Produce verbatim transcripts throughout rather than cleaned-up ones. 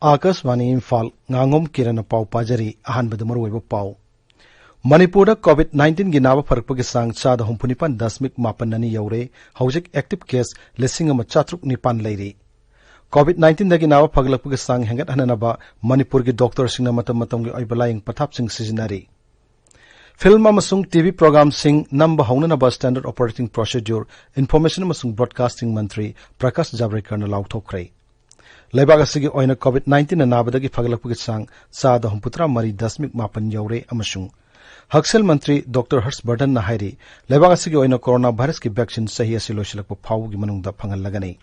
ꯑꯥꯀꯥꯁꯕꯥꯅꯤ ꯏꯝꯐꯥꯜ, ꯉꯥꯉꯣꯝ ꯀꯤꯔꯟꯅ ꯄꯥꯎ ꯄꯥꯖꯔꯤ꯫ ꯑꯍꯥꯟꯕꯗ ꯃꯔꯨꯑꯣꯏꯕ ꯄꯥꯎ꯫ ꯃꯅꯤꯄꯨꯔꯗ COVID nineteen ꯒꯤ ꯅꯥꯕ ꯐꯔꯛꯄꯒꯤ ꯆꯥꯡ ꯆꯥꯗ ꯍꯨꯝꯐꯨ ꯅꯤꯄꯥꯟ ꯗꯁꯃꯤꯛ ꯃꯥꯄꯟ ꯑꯅꯤ ꯌꯧꯔꯦ꯫ ꯍꯧꯖꯤꯛ active case ꯂꯤꯁꯤꯡ ꯑꯃ ꯆꯥꯇ꯭ꯔꯨꯛ ꯅꯤꯄꯥꯟ ꯂꯩꯔꯤ꯫ COVID nineteen ꯗꯒꯤ ꯅꯥꯕ ꯐꯒꯠꯂꯛꯄꯒꯤ ꯆꯥꯡ ꯍꯦꯟꯒꯠꯍꯟꯅꯕ ꯃꯅꯤꯄꯨꯔꯒꯤ ꯗꯣꯛꯇꯔꯁꯤꯡꯅ ꯃꯇꯝ ꯃꯇꯝꯒꯤ ꯑꯣꯏꯕ ꯂꯥꯌꯦꯡ ꯄꯊꯥꯞꯁꯤꯡ ꯁꯤꯖꯤꯟꯅꯔꯤ꯫ ꯐꯤꯜꯝ ꯑꯃꯁꯨꯡ ꯇꯤꯚꯤ ꯄ꯭ꯔꯣꯒ꯭ꯔꯥꯝꯁꯤꯡ ꯅꯝꯕ ꯍꯧꯅꯅꯕ Standard Operating Procedure, Information ꯑꯃꯁꯨꯡ Broadcasting ꯃꯟꯇ꯭ꯔꯤ ꯄ꯭ꯔꯀꯥꯁ ꯖꯥꯕ꯭ꯔꯦꯀꯔꯅ ꯂꯥꯎꯊꯣꯛꯈ꯭ꯔꯦ꯫ ꯂꯩꯕꯥꯛ ꯑꯁꯤꯒꯤ ꯑꯣꯏꯅ COVID nineteen ꯅ ꯅꯥꯕꯗꯒꯤ ꯐꯒꯠꯂꯛꯄꯒꯤ ꯆꯥꯡ ꯆꯥꯗ ꯍꯨꯝꯐꯨꯇꯔꯥ ꯃꯔꯤ ꯗꯁꯃꯤꯛ ꯃꯥꯄꯟ ꯌꯧꯔꯦ ꯑꯃꯁꯨꯡ ꯍꯛꯁꯦꯜ ꯃꯟꯇ꯭ꯔꯤ ꯗꯣꯛꯇꯔ ꯍꯔꯁ ꯕꯔꯙꯟꯅ ꯍꯥꯏꯔꯤ, ꯂꯩꯕꯥꯛ ꯑꯁꯤꯒꯤ ꯑꯣꯏꯅ ꯀꯣꯔꯣꯅꯥ ꯚꯥꯏꯔꯁꯀꯤ ꯚꯦꯛꯁꯤꯟ ꯆꯍꯤ ꯑꯁꯤ ꯂꯣꯏꯁꯤꯜꯂꯛꯄ ꯐꯥꯎꯕꯒꯤ ꯃꯅꯨꯡꯗ ꯐꯪꯍꯜꯂꯒꯅꯤ꯫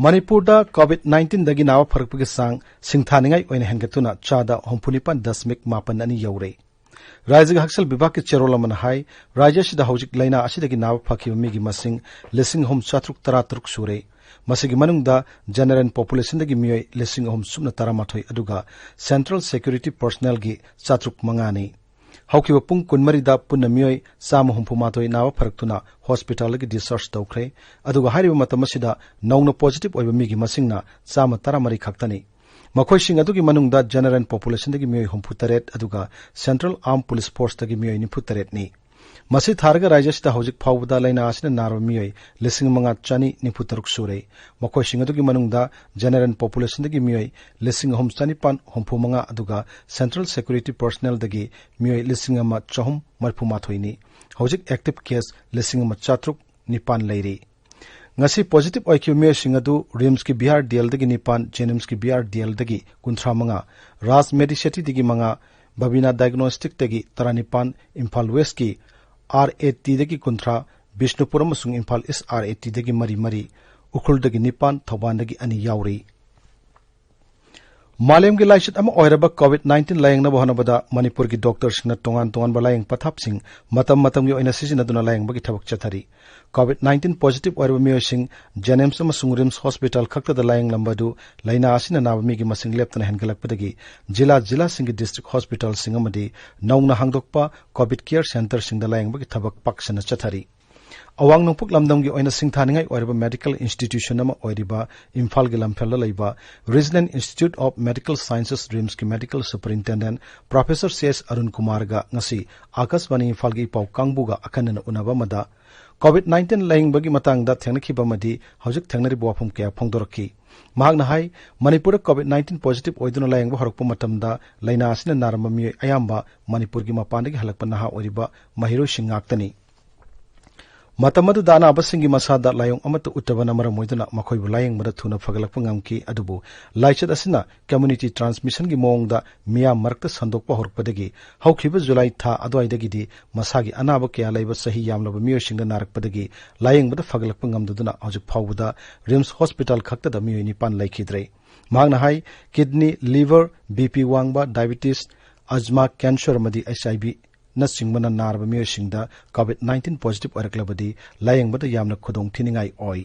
ꯃꯅꯤꯄꯨꯔꯗ COVID nineteen ꯗꯒꯤ ꯅꯥꯕ ꯐꯔꯛꯄꯒꯤ ꯆꯥꯡ ꯁꯤꯡꯊꯥꯅꯤꯡꯉꯥꯏ ꯑꯣꯏꯅ ꯍꯦꯟꯒꯠꯇꯨꯅ ꯆꯥꯗ ꯍꯨꯝꯐꯨ ꯅꯤꯄꯥꯟ ꯗꯁꯃꯤꯛ ꯃꯥꯄꯟ ꯑꯅꯤ ꯌꯧꯔꯦ꯫ ꯔꯥꯖ꯭ꯌꯒꯤ ꯍꯛꯁꯦꯜ ꯕꯤꯚꯥꯒꯀꯤ ꯆꯦꯔꯣꯜ ꯑꯃꯅ ꯍꯥꯏ, ꯔꯥꯖ꯭ꯌ ꯑꯁꯤꯗ ꯍꯧꯖꯤꯛ ꯂꯥꯏꯅꯥ ꯑꯁꯤꯗꯒꯤ ꯅꯥꯕ ꯐꯈꯤꯕ ꯃꯤꯒꯤ ꯃꯁꯤꯡ ꯂꯤꯁꯤꯡ ꯑꯍꯨꯝ ꯆꯥꯇ꯭ꯔꯨꯛ ꯇꯔꯥꯇꯔꯨꯛ ꯁꯨꯔꯦ꯫ ꯃꯁꯤꯒꯤ ꯃꯅꯨꯡꯗ general population ꯗꯒꯤ ꯃꯤꯑꯣꯏ ꯂꯤꯁꯤꯡ ꯑꯍꯨꯝ ꯁꯨꯞꯅ ꯇꯔꯥꯃꯥꯊꯣꯏ, ꯑꯗꯨꯒ central security personnel ꯒꯤ ꯆꯥꯇ꯭ꯔꯨꯛ ꯃꯉꯥꯅꯤ꯫ ꯍꯧꯈꯤꯕ ꯄꯨꯡ ꯀꯨꯟꯃꯔꯤꯗ ꯄꯨꯟꯅ ꯃꯤꯑꯣꯏ ꯆꯥꯝꯃ ꯍꯨꯝꯐꯨ ꯃꯥꯊꯣꯏ ꯅꯥꯕ ꯐꯔꯛꯇꯨꯅ hospital ꯗꯒꯤ discharge ꯇꯧꯈ꯭ꯔꯦ꯫ ꯑꯗꯨꯒ ꯍꯥꯏꯔꯤꯕ ꯃꯇꯝ ꯑꯁꯤꯗ ꯅꯧꯅ positive ꯑꯣꯏꯕ ꯃꯤꯒꯤ ꯃꯁꯤꯡꯅ ꯆꯥꯝꯃ ꯇꯔꯥꯃꯔꯤ ꯈꯛꯇꯅꯤ꯫ ꯃꯈꯣꯏꯁꯤꯡ ꯑꯗꯨꯒꯤ ꯃꯅꯨꯡꯗ general population ꯗꯒꯤ ꯃꯤꯑꯣꯏ ꯍꯨꯝꯐꯨ ꯇꯔꯦꯠ, ꯑꯗꯨꯒ Central Armed Police Force ꯇꯒꯤ ꯃꯤꯑꯣꯏ ꯅꯤꯐꯨ ꯇꯔꯦꯠꯅꯤ꯫ ꯃꯁꯤ ꯊꯥꯔꯒ ꯔꯥꯖ꯭ꯌ ꯑꯁꯤꯗ ꯍꯧꯖꯤꯛ ꯐꯥꯎꯕꯗ ꯂꯥꯏꯅꯥ ꯑꯁꯤꯅ ꯅꯥꯔꯕ ꯃꯤꯑꯣꯏ ꯂꯤꯁꯤꯡ ꯃꯉꯥ ꯆꯅꯤ ꯅꯤꯐꯨ ꯇꯔꯨꯛ ꯁꯨꯔꯦ꯫ ꯃꯈꯣꯏꯁꯤꯡ ꯑꯗꯨꯒꯤ ꯃꯅꯨꯡꯗ general population ꯗꯒꯤ ꯃꯤꯑꯣꯏ ꯂꯤꯁꯤꯡ ꯑꯍꯨꯝ ꯆꯅꯤꯄꯥꯟ ꯍꯨꯝꯐꯨ ꯃꯉꯥ, ꯑꯗꯨꯒ central security personnel ꯗꯒꯤ ꯃꯤꯑꯣꯏ ꯂꯤꯁꯤꯡ ꯑꯃ ꯆꯍꯨꯝ ꯃꯔꯤꯐꯨ ꯃꯥꯊꯣꯏꯅꯤ꯫ ꯍꯧꯖꯤꯛ active case ꯂꯤꯁꯤꯡ ꯑꯃ ꯆꯥꯇ꯭ꯔꯨꯛ ꯅꯤꯄꯥꯟ ꯂꯩꯔꯤ꯫ ꯉꯁꯤ positive ꯑꯣꯏꯈꯤꯕ ꯃꯤꯑꯣꯏꯁꯤꯡ ꯑꯗꯨ RIMS ꯀꯤ BRDL ꯗꯒꯤ ꯅꯤꯄꯥꯟ, JNIMS ꯀꯤ BRDL ꯗꯒꯤ ꯀꯨꯟꯊ꯭ꯔꯥ ꯃꯉꯥ, ꯔꯥꯖ ꯃꯦꯗꯤꯁꯤꯇꯤ ꯗꯒꯤ ꯃꯉꯥ, ꯕꯕꯤꯅꯥ Diagnostic ꯇꯒꯤ ꯇꯔꯥꯅꯤꯄꯥꯟ, ꯏꯝꯐꯥꯜ West ꯀꯤ RAT ꯗꯒꯤ ꯀꯨꯟꯊ꯭ꯔꯥ, ꯕꯤꯁꯅꯨꯄꯨꯔ ꯑꯃꯁꯨꯡ ꯏꯝꯐꯥꯜ East RAT ꯗꯒꯤ ꯃꯔꯤ ꯃꯔꯤ, ꯎꯈ꯭ꯔꯨꯜꯗꯒꯤ ꯅꯤꯄꯥꯟ, ꯊꯧꯕꯥꯜꯗꯒꯤ ꯑꯅꯤ ꯌꯥꯎꯔꯤ꯫ ꯃꯥꯂꯦꯝꯒꯤ ꯂꯥꯏꯆꯠ ꯑꯃ ꯑꯣꯏꯔꯕ ꯀꯣꯚꯤꯗ ꯅꯥꯏꯟꯇꯤꯟ ꯂꯥꯌꯦꯡꯅꯕ ꯍꯣꯠꯅꯕꯗ ꯃꯅꯤꯄꯨꯔꯒꯤ ꯗꯣꯛꯇꯔꯁꯤꯡꯅ ꯇꯣꯉꯥꯟ ꯇꯣꯉꯥꯟꯕ ꯂꯥꯌꯦꯡ ꯄꯊꯥꯞꯁꯤꯡ ꯃꯇꯝ ꯃꯇꯝꯒꯤ ꯑꯣꯏꯅ ꯁꯤꯖꯤꯟꯅꯗꯨꯅ ꯂꯥꯌꯦꯡꯕꯒꯤ ꯊꯕꯛ ꯆꯠꯊꯔꯤ꯫ ꯀꯣꯚꯤꯗ ꯅꯥꯏꯟꯇꯤꯟ ꯄꯣꯖꯤꯇꯤꯚ ꯑꯣꯏꯔꯕ ꯃꯤꯑꯣꯏꯁꯤꯡ ꯖꯦꯅꯤꯝꯁ ꯑꯃꯁꯨꯡ ꯔꯤꯝꯁ ꯍꯣꯁꯄꯤꯇꯥꯜ ꯈꯛꯇꯗ ꯂꯥꯌꯦꯡꯂꯝꯕ ꯑꯗꯨ ꯂꯥꯏꯅꯥ ꯑꯁꯤꯅ ꯅꯥꯕ ꯃꯤꯒꯤ ꯃꯁꯤꯡ ꯂꯦꯞꯇꯅ ꯍꯦꯟꯒꯠꯂꯛꯄꯗꯒꯤ ꯖꯤꯂꯥ ꯖꯤꯂꯥꯁꯤꯡꯒꯤ ꯗꯤꯁꯇ꯭ꯔꯤꯛ ꯍꯣꯁꯄꯤꯇꯥꯜꯁꯤꯡ ꯑꯃꯗꯤ ꯅꯧꯅ ꯍꯥꯡꯗꯣꯛꯄ ꯀꯣꯚꯤꯗ ꯀꯦꯌꯔ ꯁꯦꯟꯇꯔꯁꯤꯡꯗ ꯂꯥꯌꯦꯡꯕꯒꯤ ꯊꯕꯛ ꯄꯥꯛꯁꯟꯅ ꯆꯠꯊꯔꯤ꯫ ꯑꯋꯥꯡ ꯅꯣꯡꯄꯣꯛ ꯂꯝꯗꯝꯒꯤ ꯑꯣꯏꯅ ꯁꯤꯡꯊꯥꯅꯤꯡꯉꯥꯏ ꯑꯣꯏꯔꯕ ꯃꯦꯗꯤꯀꯦꯜ ꯏꯟꯁꯇꯤꯇ꯭ꯌꯨꯁꯟ ꯑꯃ ꯑꯣꯏꯔꯤꯕ ꯏꯝꯐꯥꯜꯒꯤ ꯂꯝꯐꯦꯜꯗ ꯂꯩꯕ regional institute of medical sciences ꯔꯤꯝꯁꯀꯤ medical superintendent professor C S Arun ꯀꯨꯃꯥꯔꯒ ꯉꯁꯤ ꯑꯥꯀꯥꯁꯕꯥꯅꯤ ꯏꯝꯐꯥꯜꯒꯤ ꯏꯄꯥꯎ ꯀꯥꯡꯕꯨꯒ ꯑꯈꯟꯅꯅ ꯎꯅꯕ ꯑꯃꯗ ꯀꯣꯚꯤꯗ ꯅꯥꯏꯟꯇꯤꯟ ꯂꯥꯌꯦꯡꯕꯒꯤ ꯃꯇꯥꯡꯗ ꯊꯦꯡꯅꯈꯤꯕ ꯑꯃꯗꯤ ꯍꯧꯖꯤꯛ ꯊꯦꯡꯅꯔꯤꯕ ꯋꯥꯐꯝ ꯀꯌꯥ ꯐꯣꯡꯗꯣꯔꯛꯈꯤ꯫ ꯃꯍꯥꯛꯅ ꯍꯥꯏ, ꯃꯅꯤꯄꯨꯔꯗ ꯀꯣꯚꯤꯗ ꯅꯥꯏꯟꯇꯤꯟ ꯄꯣꯖꯤꯇꯤꯚ ꯑꯣꯏꯗꯨꯅ ꯂꯥꯌꯦꯡꯕ ꯍꯧꯔꯛꯄ ꯃꯇꯝꯗ ꯂꯥꯏꯅꯥ ꯑꯁꯤꯅ ꯅꯥꯔꯝꯕ ꯃꯤꯑꯣꯏ ꯑꯌꯥꯝꯕ ꯃꯅꯤꯄꯨꯔꯒꯤ ꯃꯄꯥꯟꯗꯒꯤ ꯍꯜꯂꯛꯄ ꯅꯍꯥ ꯑꯣꯏꯔꯤꯕ ꯃꯍꯩꯔꯣꯏꯁꯤꯡ ꯉꯥꯛꯇꯅꯤ꯫ ꯃꯇꯝ ꯑꯗꯨꯗ ꯑꯅꯥꯕꯁꯤꯡꯒꯤ ꯃꯁꯥꯗ ꯂꯥꯏꯑꯣꯡ ꯑꯃꯠꯇ ꯎꯠꯇꯕꯅ ꯃꯔꯝ ꯑꯣꯏꯗꯨꯅ ꯃꯈꯣꯏꯕꯨ ꯂꯥꯌꯦꯡꯕꯗ ꯊꯨꯅ ꯐꯒꯠꯂꯛꯄ ꯉꯝꯈꯤ꯫ ꯑꯗꯨꯕꯨ ꯂꯥꯏꯆꯠ ꯑꯁꯤꯅ ꯀꯝꯃ꯭ꯌꯨꯅꯤꯇꯤ ꯇ꯭ꯔꯥꯟꯁꯃꯤꯁꯟꯒꯤ ꯃꯑꯣꯡꯗ ꯃꯤꯌꯥꯝ ꯃꯔꯛꯇ ꯁꯟꯗꯣꯛꯄ ꯍꯧꯔꯛꯄꯗꯒꯤ ꯍꯧꯈꯤꯕ ꯖꯨꯂꯥꯏ ꯊꯥ ꯑꯗꯨꯋꯥꯏꯗꯒꯤꯗꯤ ꯃꯁꯥꯒꯤ ꯑꯅꯥꯕ ꯀꯌꯥ ꯂꯩꯕ ꯆꯍꯤ ꯌꯥꯝꯂꯕ ꯃꯤꯑꯣꯏꯁꯤꯡꯗ ꯅꯥꯔꯛꯄꯗꯒꯤ ꯂꯥꯌꯦꯡꯕꯗ ꯐꯒꯠꯂꯛꯄ ꯉꯝꯗꯗꯨꯅ ꯍꯧꯖꯤꯛ ꯐꯥꯎꯕꯗ ꯔꯤꯝꯁ ꯍꯣꯁꯄꯤꯇꯥꯜ ꯈꯛꯇꯗ ꯃꯤꯑꯣꯏ ꯅꯤꯄꯥꯟ ꯂꯩꯈꯤꯗ꯭ꯔꯦ꯫ ꯃꯍꯥꯛꯅ ꯍꯥꯏ, ꯀꯤꯗꯅꯤ, ꯂꯤꯚꯔ, ꯕꯤ ꯄꯤ ꯋꯥꯡꯕ, ꯗꯥꯏꯕꯤꯇꯤꯁ, ꯑꯖꯃꯥ, ꯀꯦꯟꯁꯔ ꯑꯃꯗꯤ ꯑꯩꯆ ꯑꯥꯏ ꯚꯤ ꯅꯆꯤꯡꯕꯅ ꯅꯥꯔꯕ ꯃꯤꯑꯣꯏꯁꯤꯡꯗ ꯀꯣꯚꯤꯗ ꯅꯥꯏꯟꯇꯤꯟ ꯄꯣꯖꯤꯇꯤꯚ ꯑꯣꯏꯔꯛꯂꯕꯗꯤ ꯂꯥꯌꯦꯡꯕꯗ ꯌꯥꯝꯅ ꯈꯨꯗꯣꯡ ꯊꯤꯅꯤꯡꯉꯥꯏ ꯑꯣꯏ꯫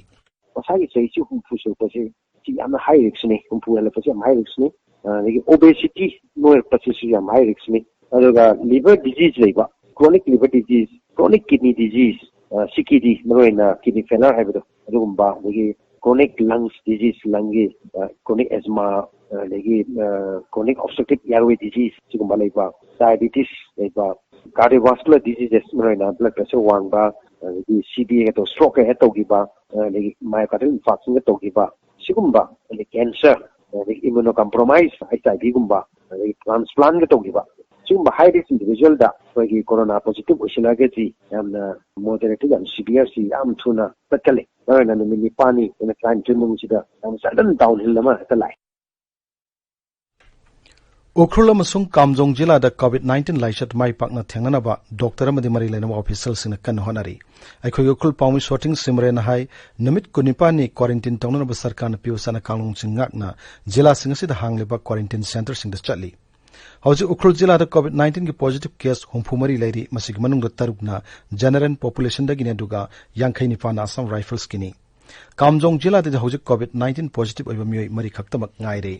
ꯃꯁꯥꯒꯤ ꯆꯍꯤꯁꯤ ꯍꯨꯝꯐꯨ ꯁꯨꯔꯛꯄꯁꯤ ꯁꯤ ꯌꯥꯝꯅ ꯍꯥꯏ ꯔꯤꯛꯁꯅꯤ, ꯍꯨꯝꯐꯨ ꯍꯦꯜꯂꯛꯄꯁꯤ ꯌꯥꯝ ꯍꯥꯏ ꯔꯤꯛꯁꯅꯤ꯫ ꯑꯗꯒꯤ ꯑꯣꯕꯦꯁꯤꯇꯤ, ꯅꯣꯏꯔꯛꯄꯁꯤꯁꯨ ꯌꯥꯝ ꯍꯥꯏ ꯔꯤꯛꯁꯅꯤ꯫ ꯑꯗꯨꯒ ꯂꯤꯚꯔ ꯗꯤꯖꯤꯖ ꯂꯩꯕ, chronic liver disease, chronic kidney disease, C K D, ꯃꯔꯨꯑꯣꯏꯅ ꯀꯤꯗꯅꯤ ꯐꯦꯂꯔ ꯍꯥꯏꯕꯗꯣ, ꯑꯗꯨꯒꯨꯝꯕ, ꯑꯗꯒꯤ ꯀ꯭ꯔꯣꯅꯤꯛ ꯂꯪꯁ ꯗꯤꯖꯤꯖ, ꯂꯪꯒꯤ ꯀ꯭ꯔꯣꯅꯤꯛ ꯑꯦꯖꯃꯥ, ꯑꯗꯒꯤ ꯀ꯭ꯔꯣꯅꯤꯛ ꯑꯣꯕꯁꯇ꯭ꯔꯛꯇꯤꯚ ꯑꯦꯌꯔꯋꯦ ꯗꯤꯖꯤꯖ, ꯁꯤꯒꯨꯝꯕ ꯂꯩꯕ, ꯗꯥꯏꯕꯤꯇꯤꯁ ꯂꯩꯕ, ꯀꯥꯔꯗꯤꯑꯣꯚꯥꯁꯀꯨꯂꯔ ꯗꯤꯖꯤꯖꯦꯁ, ꯃꯔꯨꯑꯣꯏꯅ ꯕ꯭ꯂꯗ ꯄ꯭ꯔꯦꯁꯔ ꯋꯥꯡꯕ, ꯑꯗꯒꯤ ꯁꯤ ꯕꯤ ꯑꯦꯒ ꯇꯧ, ꯁ꯭ꯇ꯭ꯔꯣꯛꯀ ꯍꯦꯛ ꯇꯧꯈꯤꯕ, ꯑꯗꯒꯤ ꯃꯥꯏꯑꯣꯀꯥꯔꯗꯤꯌꯦꯜ ꯏꯟꯐꯥꯔꯛꯁꯟꯒ ꯇꯧꯈꯤꯕ, ꯁꯤꯒꯨꯝꯕ, ꯑꯗꯩ ꯀꯦꯟꯁꯔ, ꯑꯗꯒꯤ ꯏꯃ꯭ꯌꯨꯅꯣ ꯀꯝꯄ꯭ꯔꯣꯃꯥꯏꯁ, ꯑꯩꯆ ꯑꯥꯏ ꯚꯤꯒꯨꯝꯕ, ꯑꯗꯒꯤ ꯇ꯭ꯔꯥꯟꯁꯄ꯭ꯂꯥꯟꯒ ꯇꯧꯈꯤꯕ, ꯁꯤꯒꯨꯝꯕ ꯍꯥꯏ ꯔꯤꯁꯛ ꯏꯟꯗꯤꯚꯤꯖꯨꯋꯦꯜꯗ ꯑꯩꯈꯣꯏꯒꯤ ꯀꯣꯔꯣꯅꯥ ꯄꯣꯖꯤꯇꯤꯚ ꯑꯣꯏꯁꯤꯜꯂꯒꯗꯤ ꯌꯥꯝꯅ ꯃꯣꯗꯔꯦꯠꯇꯒꯤ ꯌꯥꯝ ꯁꯤꯚꯤꯌꯔꯁꯤ ꯌꯥꯝ ꯊꯨꯅ ꯆꯠꯀꯜꯂꯤ꯫ ꯃꯔꯨꯑꯣꯏꯅ ꯅꯨꯃꯤꯠ ꯅꯤꯄꯥꯜꯅꯤ ꯑꯩꯅ ꯇꯔꯥꯅꯤꯊꯣꯏ ꯃꯅꯨꯡꯁꯤꯗ ꯌꯥꯝ ꯁꯗꯟ ꯗꯥꯎꯟ ꯍꯤꯜ ꯑꯃ ꯍꯦꯛꯇ ꯂꯥꯛꯑꯦ꯫ ꯎꯈ꯭ꯔꯨꯜ ꯑꯃꯁꯨꯡ ꯀꯥꯝꯖꯣꯡ ꯖꯤꯂꯥꯗ COVID nineteen ꯂꯥꯏꯆꯠ ꯃꯥꯏ ꯄꯥꯛꯅ ꯊꯦꯡꯅꯅꯕ ꯗꯣꯛꯇꯔ ꯑꯃꯗꯤ ꯃꯔꯤ ꯂꯩꯅꯕ ꯑꯣꯐꯤꯁꯤꯌꯦꯜꯁꯤꯡꯅ ꯀꯟꯅ ꯍꯣꯠꯅꯔꯤ꯫ ꯑꯩꯈꯣꯏꯒꯤ ꯎꯈ꯭ꯔꯨꯜ ꯄꯥꯎꯃꯤ ꯁꯣꯇꯤꯡ ꯁꯤꯃꯔꯦꯟꯅ ꯍꯥꯏ, ꯅꯨꯃꯤꯠ ꯀꯨꯟꯅꯤꯄꯥꯟꯅꯤ ꯀ꯭ꯋꯥꯔꯦꯟꯇꯤꯟ ꯇꯧꯅꯅꯕ ꯁꯔꯀꯥꯔꯅ ꯄꯤꯕ ꯆꯠꯅ ꯀꯥꯡꯂꯣꯟꯁꯤꯡ ꯉꯥꯛꯅ ꯖꯤꯂꯥꯁꯤꯡ ꯑꯁꯤꯗ ꯍꯥꯡꯂꯤꯕ ꯀ꯭ꯋꯥꯔꯦꯟꯇꯤꯟ ꯁꯦꯟꯇꯔꯁꯤꯡꯗ ꯆꯠꯂꯤ꯫ ꯍꯧꯖꯤꯛ ꯎꯈ꯭ꯔꯨꯜ ꯖꯤꯂꯥꯗ COVID nineteen ꯒꯤ ꯄꯣꯖꯤꯇꯤꯚ ꯀꯦꯁ ꯍꯨꯝꯐꯨ ꯃꯔꯤ ꯂꯩꯔꯤ꯫ ꯃꯁꯤꯒꯤ ꯃꯅꯨꯡꯗ ꯇꯔꯨꯛꯅ ꯖꯦꯅꯔꯦꯜ ꯄꯣꯄꯨꯂꯦꯁꯟꯗꯒꯤꯅꯤ, ꯑꯗꯨꯒ ꯌꯥꯡꯈꯩ ꯅꯤꯄꯥꯟꯅ ꯑꯁꯥꯝ ꯔꯥꯏꯐꯜꯁꯀꯤꯅꯤ꯫ ꯀꯥꯝꯖꯣꯡ ꯖꯤꯂꯥꯗꯗꯤ ꯍꯧꯖꯤꯛ COVID nineteen ꯄꯣꯖꯤꯇꯤꯚ ꯑꯣꯏꯕ ꯃꯤꯑꯣꯏ ꯃꯔꯤ ꯈꯛꯇꯃꯛ ꯉꯥꯏꯔꯦ꯫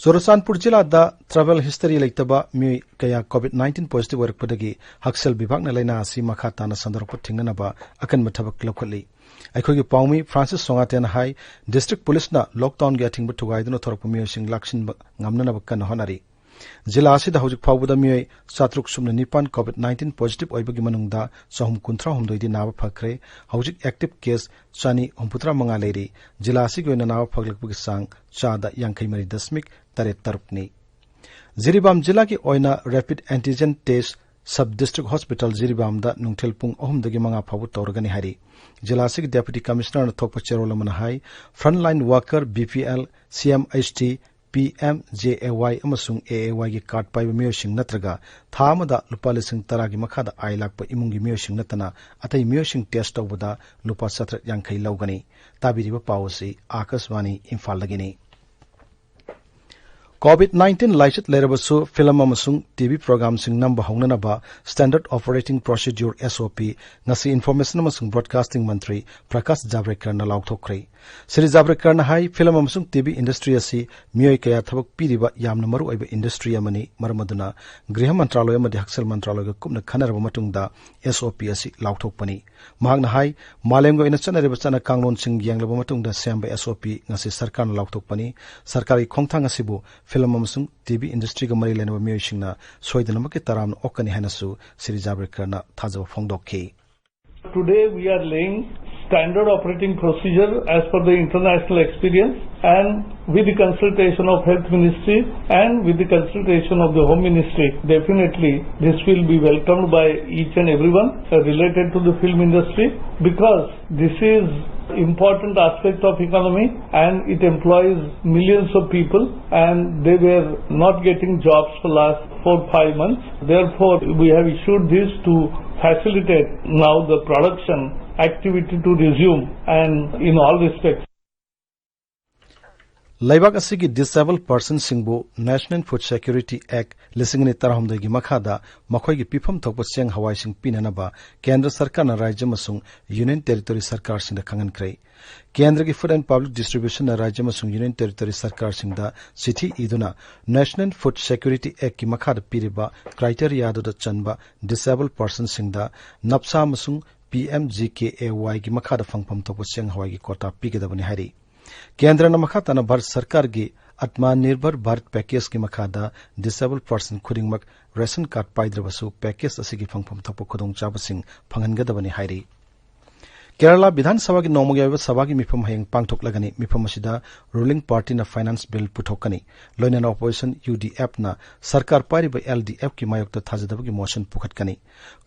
ꯆꯨꯔꯆꯥꯟꯄꯨꯔ ꯖꯤꯂꯥꯗ ꯇ꯭ꯔꯥꯚꯦꯜ ꯍꯤꯁꯇꯔꯤ ꯂꯩꯇꯕ ꯃꯤꯑꯣꯏ ꯀꯌꯥ COVID nineteen ꯄꯣꯖꯤꯇꯤꯚ ꯑꯣꯏꯔꯛꯄꯗꯒꯤ ꯍꯛꯁꯦꯜ ꯕꯤꯚꯥꯒꯅ ꯂꯥꯏꯅꯥ ꯑꯁꯤ ꯃꯈꯥ ꯇꯥꯅ ꯁꯟꯗꯣꯔꯛꯄ ꯊꯤꯡꯅꯅꯕ ꯑꯀꯟꯕ ꯊꯕꯛ ꯂꯧꯈꯠꯂꯤ꯫ ꯑꯩꯈꯣꯏꯒꯤ ꯄꯥꯎꯃꯤ ꯐ꯭ꯔꯥꯟꯁꯤꯁ ꯁꯣꯉꯥꯇꯦꯅ ꯍꯥꯏ, ꯗꯤꯁꯇ꯭ꯔꯤꯛ ꯄꯨꯂꯤꯁꯅ ꯂꯣꯛꯗꯥꯎꯟꯒꯤ ꯑꯊꯤꯡꯕ ꯊꯨꯒꯥꯏꯗꯨꯅ ꯊꯣꯔꯛꯄ ꯃꯤꯑꯣꯏꯁꯤꯡ ꯂꯥꯛꯁꯤꯟꯕ ꯉꯝꯅꯅꯕ ꯀꯟꯅ ꯍꯣꯠꯅꯔꯤ꯫ ꯖꯤꯂꯥ ꯑꯁꯤꯗ ꯍꯧꯖꯤꯛ ꯐꯥꯎꯕꯗ ꯃꯤꯑꯣꯏ ꯆꯥꯇ꯭ꯔꯨꯛ ꯁꯨꯞꯅ ꯅꯤꯄꯥꯟ COVID nineteen ꯄꯣꯖꯤꯇꯤꯚ ꯑꯣꯏꯕꯒꯤ ꯃꯅꯨꯡꯗ ꯆꯍꯨꯝ ꯀꯨꯟꯊ꯭ꯔꯥ ꯍꯨꯝꯗꯣꯏꯗꯤ ꯅꯥꯕ ꯐꯈ꯭ꯔꯦ꯫ ꯍꯧꯖꯤꯛ ꯑꯦꯛꯇꯤꯚ ꯀꯦꯁ ꯆꯅꯤ ꯍꯨꯝꯐꯨꯇꯔꯥ ꯃꯉꯥ ꯂꯩꯔꯤ꯫ ꯖꯤꯂꯥ ꯑꯁꯤꯒꯤ ꯑꯣꯏꯅ ꯅꯥꯕ ꯐꯒꯠꯂꯛꯄꯒꯤ ꯆꯥꯡ ꯆꯥꯗ ꯌꯥꯡꯈꯩ ꯃꯔꯤ ꯗꯁꯃꯤꯛ ꯇꯔꯦꯠ ꯇꯔꯨꯛꯅꯤ꯫ ꯖꯤꯔꯤꯕꯥꯝ ꯖꯤꯂꯥꯒꯤ ꯑꯣꯏꯅ ꯔꯦꯄꯤꯗ ꯑꯦꯟꯇꯤꯖꯦꯟ ꯇꯦꯁ ꯁꯕ ꯗꯤꯁꯇ꯭ꯔꯤꯛ ꯍꯣꯁꯄꯤꯇꯥꯜ ꯖꯤꯔꯤꯕꯥꯝꯗ ꯅꯨꯡꯊꯤꯜ ꯄꯨꯡ ꯑꯍꯨꯝꯗꯒꯤ ꯃꯉꯥ ꯐꯥꯎꯕ ꯇꯧꯔꯒꯅꯤ ꯍꯥꯏꯔꯤ꯫ ꯖꯤꯂꯥ ꯑꯁꯤꯒꯤ ꯗꯦꯄꯨꯇꯤ ꯀꯃꯤꯁꯅꯔꯅ ꯊꯣꯛꯄ ꯆꯦꯔꯣꯜ ꯑꯃꯅ ꯍꯥꯏ, frontline worker, BPL, CMHT, PMJAY ꯑꯃꯁꯨꯡ AAY ꯒꯤ ꯀꯥꯔꯗ ꯄꯥꯏꯕ ꯃꯤꯑꯣꯏꯁꯤꯡ ꯅꯠꯇ꯭ꯔꯒ ꯊꯥ ꯑꯃꯗ ꯂꯨꯄꯥ ꯂꯤꯁꯤꯡ ꯇꯔꯥꯒꯤ ꯃꯈꯥꯗ ꯑꯥꯏ ꯂꯥꯛꯄ ꯏꯃꯨꯡꯒꯤ ꯃꯤꯑꯣꯏꯁꯤꯡ ꯅꯠꯇꯅ ꯑꯇꯩ ꯃꯤꯑꯣꯏꯁꯤꯡ ꯇꯦꯁ ꯇꯧꯕꯗ ꯂꯨꯄꯥ ꯆꯥꯇ꯭ꯔꯦꯠ ꯌꯥꯡꯈꯩ ꯂꯧꯒꯅꯤ꯫ ꯇꯥꯕꯤꯔꯤꯕ ꯄꯥꯎ ꯑꯁꯤ ꯑꯥꯀꯥꯁꯕꯥꯅꯤ ꯏꯝꯐꯥꯜꯗꯒꯤꯅꯤ꯫ COVID nineteen ꯂꯥꯏꯆꯠ ꯂꯩꯔꯕꯁꯨ ꯐꯤꯂꯝ ꯑꯃꯁꯨꯡ TV ꯄ꯭ꯔꯣꯒ꯭ꯔꯥꯝꯁꯤꯡ ꯅꯝꯕ ꯍꯧꯅꯅꯕ Standard Operating Procedure, SOP, ꯉꯁꯤ ꯏꯟꯐꯣꯔꯃꯦꯁꯟ ꯑꯃꯁꯨꯡ ꯕ꯭ꯔꯣꯗꯀꯥꯁꯇꯤꯡ ꯃꯟꯇ꯭ꯔꯤ ꯄ꯭ꯔꯀꯥꯁ ꯖꯥꯚ꯭ꯔꯦꯀꯔꯅ ꯂꯥꯎꯊꯣꯛꯈ꯭ꯔꯦ꯫ ꯁ꯭ꯔꯤ ꯖꯥꯚ꯭ꯔꯦꯀꯔꯅ ꯍꯥꯏ, ꯐꯤꯂꯝ ꯑꯃꯁꯨꯡ TV ꯏꯟꯗꯁꯇ꯭ꯔꯤ ꯑꯁꯤ ꯃꯤꯑꯣꯏ ꯀꯌꯥ ꯊꯕꯛ ꯄꯤꯔꯤꯕ ꯌꯥꯝꯅ ꯃꯔꯨꯑꯣꯏꯕ ꯏꯟꯗꯁꯇ꯭ꯔꯤ ꯑꯃꯅꯤ꯫ ꯃꯔꯝ ꯑꯗꯨꯅ ꯒ꯭ꯔꯤꯍ ꯃꯟꯇ꯭ꯔꯥꯂꯣꯏ ꯑꯃꯗꯤ ꯍꯛꯁꯦꯜ ꯃꯟꯇ꯭ꯔꯥꯂꯣꯏꯒ ꯀꯨꯞꯅ ꯈꯟꯅꯔꯕ ꯃꯇꯨꯡꯗ SOP ꯑꯁꯤ ꯂꯥꯎꯊꯣꯛꯄꯅꯤ꯫ ꯃꯍꯥꯛꯅ ꯍꯥꯏ, ꯃꯥꯂꯦꯝꯒꯤ ꯑꯣꯏꯅ ꯆꯠꯅꯔꯤꯕ ꯆꯠꯅ ꯀꯥꯡꯂꯣꯟꯁꯤꯡ ꯌꯦꯡꯂꯕ ꯃꯇꯨꯡꯗ ꯁꯦꯝꯕ SOP ꯉꯁꯤ ꯁꯔꯀꯥꯔꯅ ꯂꯥꯎꯊꯣꯛꯄꯅꯤ꯫ ꯁꯔꯀꯥꯔꯒꯤ ꯈꯣꯡꯊꯥꯡ ꯑꯁꯤꯕꯨ ꯐꯤꯂꯝ ꯑꯃꯁꯨꯡ TV ꯏꯟꯗꯁꯇ꯭ꯔꯤꯒ ꯃꯔꯤ ꯂꯩꯅꯕ ꯃꯤꯑꯣꯏꯁꯤꯡꯅ ꯁꯣꯏꯗꯅꯃꯛꯀꯤ ꯇꯔꯥꯝꯅ ꯑꯣꯛꯀꯅꯤ ꯍꯥꯏꯅꯁꯨ ꯁ꯭ꯔꯤ ꯖꯥꯚ꯭ꯔꯦꯀꯔꯅ ꯊꯥꯖꯕ ꯐꯣꯡꯗꯣꯛꯈꯤ꯫ Today we are laying standard operating procedure as per the international experience and with the consultation of Health Ministry and with the consultation of the Home Ministry. Definitely, this will be welcomed by each and everyone, uh, related to the film industry, because this is important aspect of economy, and it employs millions of people, and they were not getting jobs for last four, five months. Therefore, we have issued this to facilitate now the production activity to resume and in all respects. ꯂꯩꯕꯥꯛ ꯑꯁꯤꯒꯤ disabled personꯁꯤꯡꯕꯨ National Food Security Act ꯂꯤꯁꯤꯡ ꯑꯅꯤ ꯇꯔꯥꯍꯨꯝꯗꯣꯏꯒꯤ ꯃꯈꯥꯗ ꯃꯈꯣꯏꯒꯤ ꯄꯤꯐꯝ ꯊꯣꯛꯄ ꯆꯦꯡ ꯍꯋꯥꯏꯁꯤꯡ ꯄꯤꯅꯅꯕ ꯀꯦꯟꯗ꯭ꯔ ꯁꯔꯀꯥꯔꯅ ꯔꯥꯖ꯭ꯌ ꯑꯃꯁꯨꯡ Union Territory ꯁꯔꯀꯥꯔꯁꯤꯡꯗ ꯈꯪꯍꯟꯈ꯭ꯔꯦ꯫ ꯀꯦꯟꯗ꯭ꯔꯒꯤ Food and Public Distributionꯅ ꯔꯥꯖ꯭ꯌ ꯑꯃꯁꯨꯡ Union Territory ꯁꯔꯀꯥꯔꯁꯤꯡꯗ ꯆꯤꯊꯤ ꯏꯗꯨꯅ National Food Security Actꯀꯤ ꯃꯈꯥꯗ ꯄꯤꯔꯤꯕ criteriaꯗꯨꯗ ꯆꯟꯕ disabled personꯁꯤꯡꯗ ꯅꯞꯁꯥ ꯑꯃꯁꯨꯡ P M G K A Yꯒꯤ ꯃꯈꯥꯗ ꯐꯪꯐꯝ ꯊꯣꯛꯄ ꯆꯦꯡ ꯍꯋꯥꯏꯒꯤ quota ꯄꯤꯒꯗꯕꯅꯤ ꯍꯥꯏꯔꯤ꯫ ꯀꯦꯟꯗ꯭ꯔꯅ ꯃꯈꯥ ꯇꯥꯅ ꯚꯥꯔꯠ ꯁꯔꯀꯥꯔꯒꯤ ꯑꯠꯃꯥ ꯅꯤꯔꯚꯔ ꯚꯥꯔꯠ packageꯀꯤ ꯃꯈꯥꯗ disabled person ꯈꯨꯗꯤꯡꯃꯛ ration card ꯄꯥꯏꯗ꯭ꯔꯕꯁꯨ package ꯑꯁꯤꯒꯤ ꯐꯪꯐꯝ ꯊꯣꯛꯄ ꯈꯨꯗꯣꯡꯆꯥꯕꯁꯤꯡ ꯐꯪꯍꯟꯒꯗꯕꯅꯤ ꯍꯥꯏꯔꯤ꯫ ꯀꯦꯔꯂꯥ ꯕꯤꯙꯥꯟ ꯁꯚꯥꯒꯤ ꯅꯣꯡꯃꯒꯤ ꯑꯣꯏꯕ ꯁꯚꯥꯒꯤ ꯃꯤꯐꯝ ꯍꯌꯦꯡ ꯄꯥꯡꯊꯣꯛꯂꯒꯅꯤ꯫ ꯃꯤꯐꯝ ꯑꯁꯤꯗ ruling partyꯅ finance bill ꯄꯨꯊꯣꯛꯀꯅꯤ꯫ ꯂꯣꯏꯅꯅ opposition UDFꯅ ꯁꯔꯀꯥꯔ ꯄꯥꯏꯔꯤꯕ LDFꯀꯤ ꯃꯥꯌꯣꯛꯇ ꯊꯥꯖꯗꯕꯒꯤ motion ꯄꯨꯈꯠꯀꯅꯤ꯫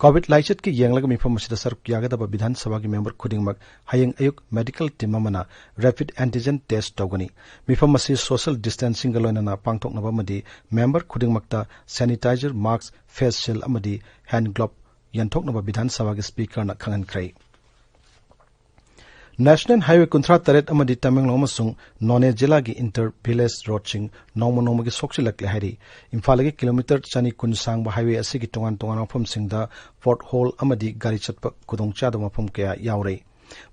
COVID ꯂꯥꯏꯆꯠꯀꯤ ꯌꯦꯡꯂꯒ ꯃꯤꯐꯝ ꯑꯁꯤꯗ ꯁꯔꯨꯛ ꯌꯥꯒꯗꯕ ꯕꯤꯙꯥꯟ ꯁꯚꯥꯒꯤ member ꯈꯨꯗꯤꯡꯃꯛ ꯍꯌꯦꯡ ꯑꯌꯨꯛ medical team ꯑꯃꯅ rapid antigen test ꯇꯧꯒꯅꯤ꯫ ꯃꯤꯐꯝ ꯑꯁꯤ social distancingꯒ ꯂꯣꯏꯅꯅ ꯄꯥꯡꯊꯣꯛꯅꯕ ꯑꯃꯗꯤ member ꯈꯨꯗꯤꯡꯃꯛꯇ sanitizer, mask, face shield ꯑꯃꯗꯤ hand glove ꯌꯦꯟꯊꯣꯛꯅꯕ ꯕꯤꯙꯥꯟ ꯁꯚꯥꯒꯤ speakerꯅ ꯈꯪꯍꯟꯈ꯭ꯔꯦ꯫ National Highway ꯀꯨꯟꯊ꯭ꯔꯥ ꯇꯔꯦꯠ ꯑꯃꯗꯤ ꯇꯃꯦꯡꯂꯣꯡ ꯑꯃꯁꯨꯡ ꯅꯣꯅꯦ ꯖꯤꯂꯥꯒꯤ inter village roadꯁꯤꯡ ꯅꯣꯡꯃ ꯅꯣꯡꯃꯒꯤ ꯁꯣꯛꯆꯤꯜꯂꯛꯂꯦ ꯍꯥꯏꯔꯤ꯫ ꯏꯝꯐꯥꯜꯗꯒꯤ kilometre ꯆꯅꯤ ꯀꯨꯟ ꯁꯥꯡꯕ highway ꯑꯁꯤꯒꯤ ꯇꯣꯉꯥꯟ ꯇꯣꯉꯥꯟꯕ ꯃꯐꯝꯁꯤꯡꯗ pothole ꯑꯃꯗꯤ ꯒꯥꯔꯤ ꯆꯠꯄ ꯈꯨꯗꯣꯡꯆꯥꯗꯕ ꯃꯐꯝ ꯀꯌꯥ ꯌꯥꯎꯔꯦ꯫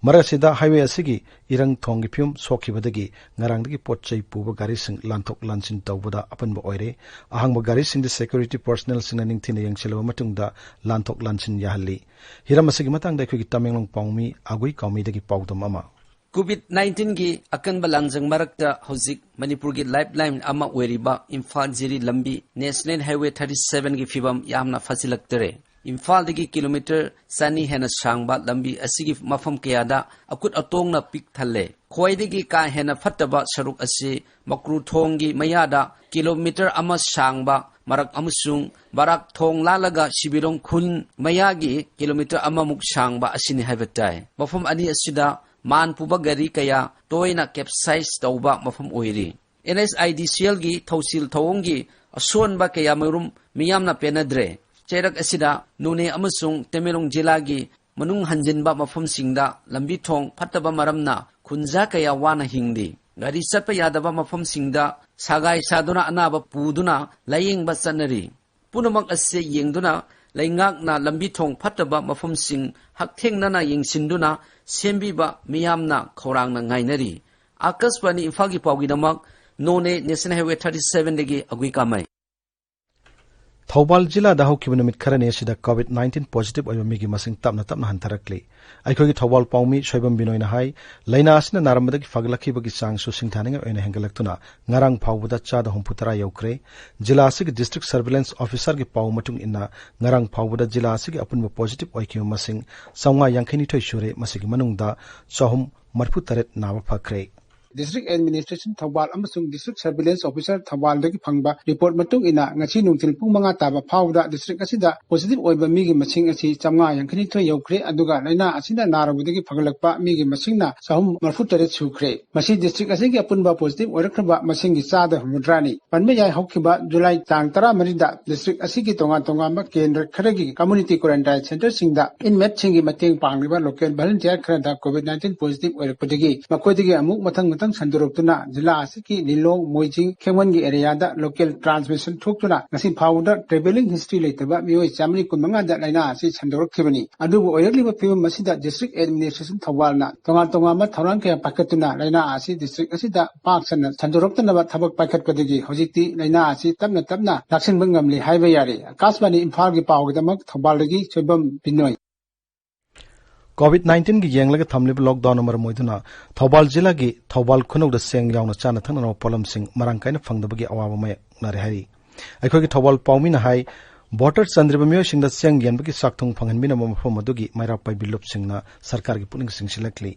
ꯃꯔꯛ ꯑꯁꯤꯗ highway ꯑꯁꯤꯒꯤ ꯏꯔꯪ ꯊꯣꯡꯒꯤ ꯐꯤꯕꯝ ꯁꯣꯛꯈꯤꯕꯗꯒꯤ ꯉꯔꯥꯡꯗꯒꯤ ꯄꯣꯠ ꯆꯩ ꯄꯨꯕ ꯒꯥꯔꯤꯁꯤꯡ ꯂꯥꯟꯊꯣꯛ ꯂꯥꯟꯁꯤꯟ ꯇꯧꯕꯗ ꯑꯄꯟꯕ ꯑꯣꯏꯔꯦ꯫ ꯑꯍꯥꯡꯕ ꯒꯥꯔꯤꯁꯤꯡꯗꯤ security personnelꯁꯤꯡꯅ ꯅꯤꯡꯊꯤꯅ ꯌꯦꯡꯁꯤꯜꯂꯕ ꯃꯇꯨꯡꯗ ꯂꯥꯟꯊꯣꯛ ꯂꯥꯟꯁꯤꯟ ꯌꯥꯍꯜꯂꯤ꯫ ꯍꯤꯔꯝ ꯑꯁꯤꯒꯤ ꯃꯇꯥꯡꯗ ꯑꯩꯈꯣꯏꯒꯤ ꯇꯃꯦꯡꯂꯣꯡ ꯄꯥꯎꯃꯤ ꯑꯒꯨꯏ ꯀꯥꯎꯃꯤꯗꯒꯤ ꯄꯥꯎꯗꯝ ꯑꯃ꯫ COVID nineteen ꯒꯤ ꯑꯀꯟꯕ ꯂꯥꯡꯖꯪ ꯃꯔꯛꯇ ꯍꯧꯖꯤꯛ ꯃꯅꯤꯄꯨꯔꯒꯤ lifeline ꯑꯃ ꯑꯣꯏꯔꯤꯕ ꯏꯝꯐꯥꯜ ꯖꯤꯔꯤ ꯂꯝꯕꯤ National Highway thirty seven ꯒꯤ ꯐꯤꯕꯝ ꯌꯥꯝꯅ ꯐꯖꯤꯜꯂꯛꯇꯔꯦ꯫ ꯏꯝꯐꯥꯜꯗꯒꯤ kilometre ꯆꯅꯤ ꯍꯦꯟꯅ ꯁꯥꯡꯕ ꯂꯝꯕꯤ ꯑꯁꯤꯒꯤ ꯃꯐꯝ ꯀꯌꯥꯗ ꯑꯀꯨꯠ ꯑꯇꯣꯡꯅ ꯄꯤꯛ ꯊꯜꯂꯦ꯫ ꯈ꯭ꯋꯥꯏꯗꯒꯤ ꯀꯥ ꯍꯦꯟꯅ ꯐꯠꯇꯕ ꯁꯔꯨꯛ ꯑꯁꯤ ꯃꯀ꯭ꯔꯨ ꯊꯣꯡꯒꯤ ꯃꯌꯥꯗ kilometre ꯑꯃ ꯁꯥꯡꯕ ꯃꯔꯛ ꯑꯃꯁꯨꯡ ꯕꯔꯥꯛ ꯊꯣꯡ ꯂꯥꯜꯂꯒ ꯁꯤꯕꯤꯔꯣꯡ ꯈꯨꯟ ꯃꯌꯥꯒꯤ kilometre ꯑꯃꯃꯨꯛ ꯁꯥꯡꯕ ꯑꯁꯤꯅꯤ ꯍꯥꯏꯕ ꯇꯥꯏ꯫ ꯃꯐꯝ ꯑꯅꯤ ꯑꯁꯤꯗ ꯃꯥꯟ ꯄꯨꯕ ꯒꯥꯔꯤ ꯀꯌꯥ ꯇꯣꯏꯅ ꯀꯦꯞꯁꯥꯏꯖ ꯇꯧꯕ ꯃꯐꯝ ꯑꯣꯏꯔꯤ꯫ ꯑꯦꯟ ꯑꯦꯁ ꯑꯥꯏ ꯗꯤ ꯁꯤ ꯑꯦꯜꯒꯤ ꯊꯧꯁꯤꯜ ꯊꯧꯑꯣꯡꯒꯤ ꯑꯁꯣꯟꯕ ꯀꯌꯥꯃꯔꯨꯝ ꯃꯤꯌꯥꯝꯅ ꯄꯦꯟꯅꯗ꯭ꯔꯦ꯫ ꯆꯩꯔꯛ ꯑꯁꯤꯗ ꯅꯣꯅꯦ ꯑꯃꯁꯨꯡ ꯇꯃꯦꯡꯂꯣꯡ ꯖꯤꯂꯥꯒꯤ ꯃꯅꯨꯡ ꯍꯟꯖꯤꯟꯕ ꯃꯐꯝꯁꯤꯡꯗ ꯂꯝꯕꯤ ꯊꯣꯡ ꯐꯠꯇꯕ ꯃꯔꯝꯅ ꯈꯨꯟꯖꯥ ꯀꯌꯥ ꯋꯥꯅ ꯍꯤꯡꯂꯤ꯫ ꯒꯥꯔꯤ ꯆꯠꯄ ꯌꯥꯗꯕ ꯃꯐꯝꯁꯤꯡꯗ ꯁꯥꯒꯥꯏ ꯁꯥꯗꯨꯅ ꯑꯅꯥꯕ ꯄꯨꯗꯨꯅ ꯂꯥꯌꯦꯡꯕ ꯆꯠꯅꯔꯤ꯫ ꯄꯨꯝꯅꯃꯛ ꯑꯁꯤ ꯌꯦꯡꯗꯨꯅ ꯂꯩꯉꯥꯛꯅ ꯂꯝꯕꯤ ꯊꯣꯡ ꯐꯠꯇꯕ ꯃꯐꯝꯁꯤꯡ ꯍꯛꯊꯦꯡꯅꯅ ꯌꯦꯡꯁꯤꯟꯗꯨꯅ ꯁꯦꯝꯕꯤꯕ ꯃꯤꯌꯥꯝꯅ ꯈꯧꯔꯥꯡꯅ ꯉꯥꯏꯅꯔꯤ꯫ ꯑꯥꯀꯥꯁꯕꯥꯅꯤ ꯏꯝꯐꯥꯜꯒꯤ ꯄꯥꯎꯒꯤꯗꯃꯛ ꯅꯣꯅꯦ ꯅꯦꯁꯅꯦꯜ ꯍꯥꯏꯋꯦ ꯊꯥꯔꯇꯤ ꯁꯚꯦꯟꯗꯒꯤ ꯑꯒꯨꯏ ꯀꯥꯃꯩ꯫ ꯊꯧꯕꯥꯜ ꯖꯤꯂꯥꯗ ꯍꯧꯈꯤꯕ ꯅꯨꯃꯤꯠ ꯈꯔꯅꯤ ꯑꯁꯤꯗ ꯀꯣꯚꯤꯗ ꯅꯥꯏꯟꯇꯤꯟ ꯄꯣꯖꯤꯇꯤꯚ ꯑꯣꯏꯕ ꯃꯤꯒꯤ ꯃꯁꯤꯡ ꯇꯞꯅ ꯇꯞꯅ ꯍꯟꯊꯔꯛꯂꯤ꯫ ꯑꯩꯈꯣꯏꯒꯤ ꯊꯧꯕꯥꯜ ꯄꯥꯎꯃꯤ ꯁꯣꯏꯕꯝ ꯕꯤꯅꯣꯏꯅ ꯍꯥꯏ, ꯂꯥꯏꯅꯥ ꯑꯁꯤꯅ ꯅꯥꯔꯝꯕꯗꯒꯤ ꯐꯒꯠꯂꯛꯈꯤꯕꯒꯤ ꯆꯥꯡꯁꯨ ꯁꯤꯡꯊꯥꯅꯤꯡꯉꯥꯏ ꯑꯣꯏꯅ ꯍꯦꯟꯒꯠꯂꯛꯇꯨꯅ ꯉꯔꯥꯡ ꯐꯥꯎꯕꯗ ꯆꯥꯗ ꯍꯨꯝꯐꯨ ꯇꯔꯥ ꯌꯧꯈ꯭ꯔꯦ꯫ ꯖꯤꯂꯥ ꯑꯁꯤꯒꯤ ꯗꯤꯁꯇ꯭ꯔꯤꯛ ꯁꯔꯚꯤꯂꯦꯟꯁ ꯑꯣꯐꯤꯁꯥꯔꯒꯤ ꯄꯥꯎ ꯃꯇꯨꯡ ꯏꯟꯅ ꯉꯔꯥꯡ ꯐꯥꯎꯕꯗ ꯖꯤꯂꯥ ꯑꯁꯤꯒꯤ ꯑꯄꯨꯟꯕ ꯄꯣꯖꯤꯇꯤꯚ ꯑꯣꯏꯈꯤꯕ ꯃꯁꯤꯡ ꯆꯥꯝꯃꯉꯥ ꯌꯥꯡꯈꯩꯅꯤꯊꯣꯏ ꯁꯨꯔꯦ꯫ ꯃꯁꯤꯒꯤ ꯃꯅꯨꯡꯗ ꯆꯍꯨꯝ ꯃꯔꯤꯐꯨ ꯇꯔꯦꯠ ꯅꯥꯕ ꯐꯈ꯭ꯔꯦ꯫ ꯗꯤꯁꯇ꯭ꯔꯤꯛ ꯑꯦꯗꯃꯤꯅꯤꯁꯇ꯭ꯔꯦꯁꯟ ꯊꯧꯕꯥꯜ ꯑꯃꯁꯨꯡ ꯗꯤꯁꯇ꯭ꯔꯤꯛ ꯁꯔꯚꯤꯂꯦꯟꯁ ꯑꯣꯐꯤꯁꯥꯔ ꯊꯧꯕꯥꯜꯗꯒꯤ ꯐꯪꯕ ꯔꯤꯄꯣꯔꯠ ꯃꯇꯨꯡ ꯏꯟꯅ ꯉꯁꯤ ꯅꯨꯡꯊꯤꯜ ꯄꯨꯡ ꯃꯉꯥ ꯇꯥꯕ ꯐꯥꯎꯕꯗ ꯗꯤꯁꯇ꯭ꯔꯤꯛ ꯑꯁꯤꯗ ꯄꯣꯖꯤꯇꯤꯚ ꯑꯣꯏꯕ ꯃꯤꯒꯤ ꯃꯁꯤꯡ ꯑꯁꯤ ꯆꯥꯝꯃꯉꯥ ꯌꯥꯡꯈꯩꯅꯤꯊꯣꯏ ꯌꯧꯈ꯭ꯔꯦ, ꯑꯗꯨꯒ ꯂꯥꯏꯅꯥ ꯑꯁꯤꯅ ꯅꯥꯔꯨꯕꯗꯒꯤ ꯐꯒꯠꯂꯛꯄ ꯃꯤꯒꯤ ꯃꯁꯤꯡꯅ ꯆꯍꯨꯝ ꯃꯔꯤꯐꯨ ꯇꯔꯦꯠ ꯁꯨꯈ꯭ꯔꯦ꯫ ꯃꯁꯤ ꯗꯤꯁꯇ꯭ꯔꯤꯛ ꯑꯁꯤꯒꯤ ꯑꯄꯨꯟꯕ ꯄꯣꯖꯤꯇꯤꯚ ꯑꯣꯏꯔꯛꯈ꯭ꯔꯕ ꯃꯁꯤꯡꯒꯤ ꯆꯥꯗ ꯍꯨꯝꯐꯨꯇꯔꯥꯅꯤ꯫ ꯄꯟꯕ ꯌꯥꯏ, ꯍꯧꯈꯤꯕ ꯖꯨꯂꯥꯏ ꯇꯥꯡ ꯇꯔꯥꯃꯔꯤꯗ ꯗꯤꯁꯇ꯭ꯔꯤꯛ ꯑꯁꯤꯒꯤ ꯇꯣꯉꯥꯟ ꯇꯣꯉꯥꯟꯕ ꯀꯦꯟꯗ꯭ꯔ ꯈꯔꯒꯤ ꯀꯝꯃ꯭ꯌꯨꯅꯤꯇꯤ ꯀ꯭ꯋꯥꯔꯦꯟꯇꯥꯏꯟ ꯁꯦꯟꯇꯔꯁꯤꯡꯗ ꯏꯟꯃꯦꯠꯁꯤꯡꯒꯤ ꯃꯇꯦꯡ ꯄꯥꯡꯂꯤꯕ ꯂꯣꯀꯦꯜ ꯚꯣꯂꯨꯟꯇꯤꯌꯔ ꯈꯔꯗ ꯀꯣꯚꯤꯗ ꯅꯥꯏꯟꯇꯤꯟ ꯄꯣꯖꯤꯇꯤꯚ ꯑꯣꯏꯔꯛꯄꯗꯒꯤ ꯃꯈꯣꯏꯗꯒꯤ ꯑꯃꯨꯛ ꯃꯊꯪ ꯃꯊꯪ ꯁꯟꯗꯣꯔꯛꯇꯨꯅ ꯖꯤꯂꯥ ꯑꯁꯤꯒꯤ ꯂꯤꯂꯣꯡ, ꯃꯣꯏꯖꯤꯡ, ꯈꯦꯡꯃꯟꯒꯤ ꯑꯦꯔꯤꯌꯥꯗ ꯂꯣꯀꯦꯜ ꯇ꯭ꯔꯥꯟꯁꯃꯤꯁꯟ ꯊꯣꯛꯇꯨꯅ ꯉꯁꯤ ꯐꯥꯎꯕꯗ ꯇ꯭ꯔꯦꯚꯦꯂꯤꯡ ꯍꯤꯁꯇ꯭ꯔꯤ ꯂꯩꯇꯕ ꯃꯤꯑꯣꯏ ꯆꯥꯃꯔꯤ ꯀꯨꯟꯃꯉꯥꯗ ꯂꯥꯏꯅꯥ ꯑꯁꯤ ꯁꯟꯗꯣꯔꯛꯈꯤꯕꯅꯤ꯫ ꯑꯗꯨꯕꯨ ꯑꯣꯏꯔꯛꯂꯤꯕ ꯐꯤꯕꯝ ꯑꯁꯤꯗ ꯗꯤꯁꯇ꯭ꯔꯤꯛ ꯑꯦꯗꯃꯤꯅꯤꯁꯇ꯭ꯔꯦꯁꯟ ꯊꯧꯕꯥꯜꯅ ꯇꯣꯉꯥꯟ ꯇꯣꯉꯥꯟꯕ ꯊꯧꯔꯥꯡ ꯀꯌꯥ ꯄꯥꯏꯈꯠꯇꯨꯅ ꯂꯥꯏꯅꯥ ꯑꯁꯤ ꯗꯤꯁꯇ꯭ꯔꯤꯛ ꯑꯁꯤꯗ ꯄꯥꯛ ꯁꯟꯅ ꯁꯟꯗꯣꯔꯛꯇꯅꯕ ꯊꯕꯛ ꯄꯥꯏꯈꯠꯄꯗꯒꯤ ꯍꯧꯖꯤꯛꯇꯤ ꯂꯥꯏꯅꯥ ꯑꯁꯤ ꯇꯞꯅ ꯇꯞꯅ ꯂꯥꯛꯁꯤꯟꯕ ꯉꯝꯂꯤ ꯍꯥꯏꯕ ꯌꯥꯔꯦ꯫ ꯑꯥꯀꯥꯁꯕꯥꯅꯤ ꯏꯝꯐꯥꯜꯒꯤ ꯄꯥꯎꯒꯤꯗꯃꯛ ꯊꯧꯕꯥꯜꯗꯒꯤ ꯁꯣꯏꯕꯝ ꯕꯤꯅꯣꯏ꯫ ꯀꯣꯚꯤꯗ ꯅꯥꯏꯟꯇꯤꯟꯒꯤ ꯌꯦꯡꯂꯒ ꯊꯝꯂꯤꯕ ꯂꯣꯛꯗꯥꯎꯟꯅ ꯃꯔꯝ ꯑꯣꯏꯗꯨꯅ ꯊꯧꯕꯥꯜ ꯖꯤꯂꯥꯒꯤ ꯊꯧꯕꯥꯜ ꯈꯨꯅꯧꯗ ꯆꯦꯡ ꯌꯥꯎꯅ ꯆꯥꯅ ꯊꯛꯅꯅꯕ ꯄꯣꯠꯂꯝꯁꯤꯡ ꯃꯔꯥꯡ ꯀꯥꯏꯅ ꯐꯪꯗꯕꯒꯤ ꯑꯋꯥꯕ ꯃꯥꯌꯣꯛꯅꯔꯦ ꯍꯥꯏꯔꯤ꯫ ꯑꯩꯈꯣꯏꯒꯤ ꯊꯧꯕꯥꯜ ꯄꯥꯎꯃꯤꯅ ꯍꯥꯏ, ꯚꯣꯇꯔ ꯆꯟꯗ꯭ꯔꯤꯕ ꯃꯤꯑꯣꯏꯁꯤꯡꯗ ꯆꯦꯡ ꯌꯦꯟꯕꯒꯤ ꯆꯥꯛꯊꯨꯡ ꯐꯪꯍꯟꯕꯤꯅꯕ ꯃꯐꯝ ꯑꯗꯨꯒꯤ ꯃꯩꯔꯥ ꯄꯥꯏꯕꯤ ꯂꯨꯞꯁꯤꯡꯅ ꯁꯔꯀꯥꯔꯒꯤ ꯄꯨꯛꯅꯤꯡ ꯆꯤꯡꯁꯤꯜꯂꯛꯂꯤ꯫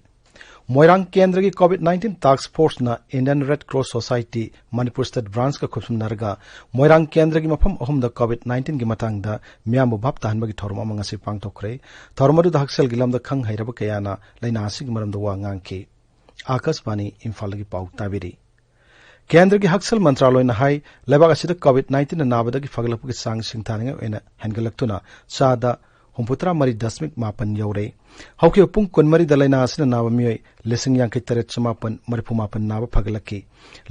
ꯃꯣꯏꯔꯥꯡ ꯀꯦꯟꯗ꯭ꯔꯒꯤ COVID nineteen task force ꯅ Indian Red Cross Society Manipur State Branch ꯀ ꯈꯨꯠꯁꯝꯅꯔꯒ ꯃꯣꯏꯔꯥꯡ ꯀꯦꯟꯗ꯭ꯔꯒꯤ ꯃꯐꯝ ꯑꯍꯨꯝꯗ COVID nineteen ꯒꯤ ꯃꯇꯥꯡꯗ ꯃꯤꯌꯥꯝꯕꯨ ꯚꯥꯞ ꯇꯥꯍꯟꯕꯒꯤ ꯊꯧꯔꯝ ꯑꯃ ꯉꯁꯤ ꯄꯥꯡꯊꯣꯛꯈ꯭ꯔꯦ꯫ ꯊꯧꯔꯝ ꯑꯗꯨꯗ ꯍꯛꯁꯦꯜꯒꯤ ꯂꯝꯗ ꯈꯪ ꯍꯩꯔꯕ ꯀꯌꯥꯅ ꯂꯥꯏꯅꯥ ꯑꯁꯤꯒꯤ ꯃꯔꯝꯗ ꯋꯥ ꯉꯥꯡꯈꯤ꯫ ꯑꯥꯀꯥꯁꯕꯥꯅꯤ ꯏꯝꯐꯥꯜꯗꯒꯤ ꯄꯥꯎ ꯇꯥꯕꯤꯔꯤ꯫ ꯀꯦꯟꯗ꯭ꯔꯒꯤ ꯍꯛꯁꯦꯜ ꯃꯟꯇ꯭ꯔꯥꯂꯣꯏꯅ ꯍꯥꯏ, ꯂꯩꯕꯥꯛ ꯑꯁꯤꯗ COVID nineteen ꯅ ꯅꯥꯕꯗꯒꯤ ꯐꯒꯠꯂꯛꯄꯒꯤ ꯆꯥꯡ ꯁꯤꯡꯊꯥꯅꯤꯡꯉꯥꯏ ꯑꯣꯏꯅ ꯍꯦꯟꯒꯠꯂꯛꯇꯨꯅ ꯆꯥꯗ ꯍꯨꯝꯐꯨꯇꯔꯥ ꯃꯔꯤ ꯗꯁꯃꯤꯛ ꯃꯥꯄꯟ ꯌꯧꯔꯦ꯫ ꯍꯧꯈꯤꯕ ꯄꯨꯡ ꯀꯨꯟꯃꯔꯤꯗ ꯂꯥꯏꯅꯥ ꯑꯁꯤꯅ ꯅꯥꯕ ꯃꯤꯑꯣꯏ ꯂꯤꯁꯤꯡ ꯌꯥꯡꯈꯩ ꯇꯔꯦꯠ ꯆꯃꯥꯄꯟ ꯃꯔꯤꯐꯨ ꯃꯥꯄꯟ ꯅꯥꯕ ꯐꯒꯠꯂꯛꯈꯤ꯫